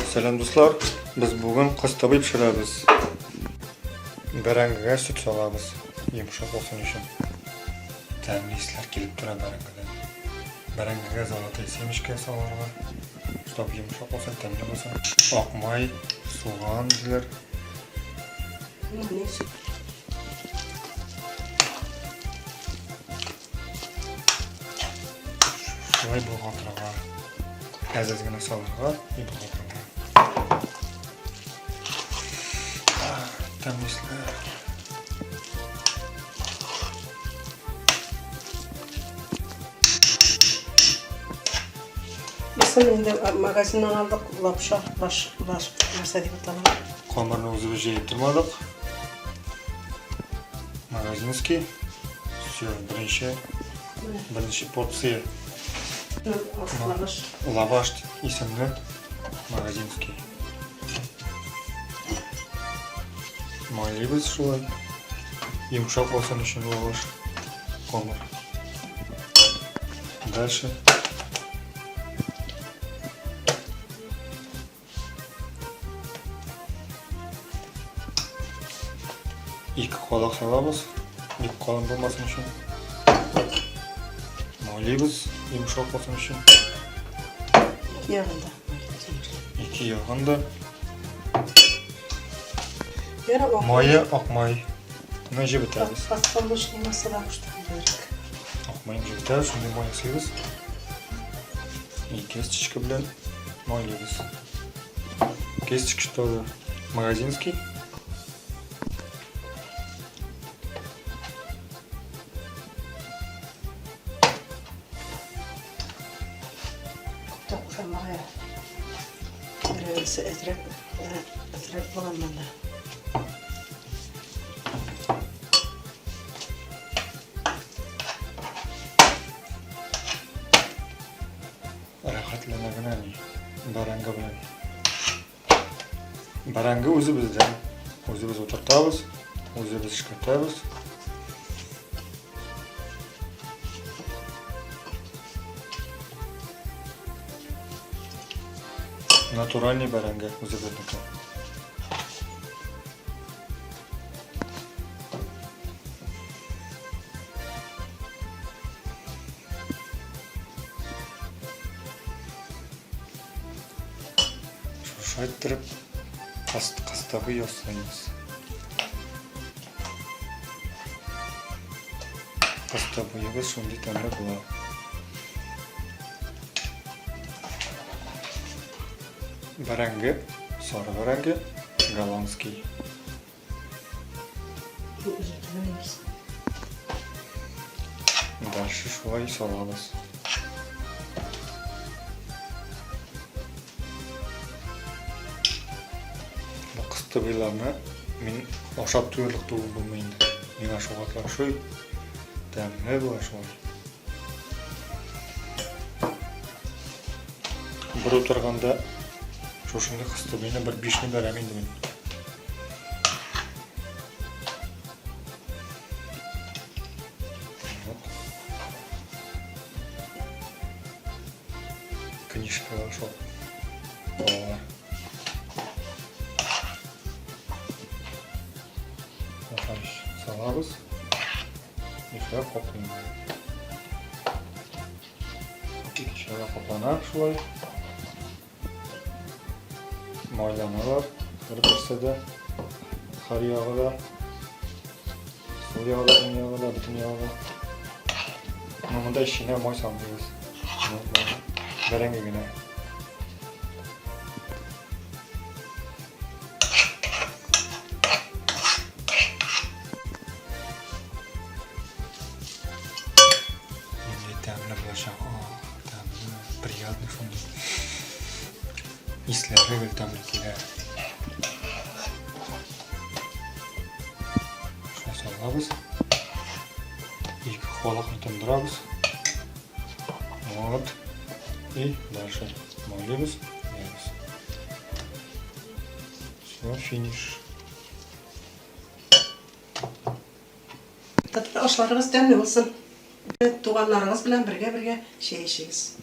Сәлам дуслар, без бүген кыстыбый пешерәбез. Бәрәңгегә сөт салабыз, йомшак булсын өчен. Тәмле исләр килеп тора бәрәңгедән. Бәрәңгегә золотые семечка салырга, чтоб йомшак булсын, тәмле булсын. Ак май, суган диләр. Шулай болгатырга. Әз-әз генә салырга и болгатырга. Тәмле. Бусын инде магазиннан алдык, лапша, баш, баш, нәрсә дип атала. Камырны үзебез җәеп тормадык. Магазинский. Все, беренче беренче порция. Лаваш. Лаваш исемле магазинский. Майлыйбыз шулай. Йомшак булсын өчен лаваш камыр. Дальше. Ике калак салабыз, бик калын булмасын өчен. Майлыйбыз, йомшак булсын өчен. Ике ягын да. Ике ягын да. Мае ак май. Менә җебетәбез. Подсолнечный масло да куштык. Ак майны җебетәбез, шундый май ясыйбыз. И кисточка белән майлыйбыз. Кисточка тоже магазинский. Күп тә кушамага. Берәрсе әзрәк, әзрәк булганнан да. Рәхәтләнә генә ни, бәрәңге белән. Бәрәңге үзебездән. Үзебез утыртабыз, үзебез эшкәртәбез. Натуральный бәрәңге үзебезнеке. Шушылай иттереп кастабы ясыйбыз. Кастабыебыз шундый тәмле була. Бәрәңге, сары бәрәңге, голландский. Дальше шулай салабыз. Бу кыстыбыйларны мин ашап туерлык түгел булмый инде. Миңа шул ошый. Тәмле була шулай. Бер утырганда шушындый кыстыбыйны бер бишне бәрәм инде мин. Вот. Книжка шул. Балалар. Салабыз. Нишләп каплыйм? Икенче каплана шулай. Майланалар бер-берсе дә. Һәр ягы да. Сул ягы да, уң ягы да, бөтен ягы да. Ну, монда эченә май салмыйбыз. Бәрәңге генә. Нинди тәмле булачак. О, тәмле, приятный шундый. Исләре гел тәмле килә. Шулай салабыз. Ике халыкны тондырабыз. Вот. И дальше майлыйбыз, яйбыз. Все, финиш. Татар ашларыгыз тәмле булсын. Туганнарыгыз белән бергә-бергә чәй эчегез.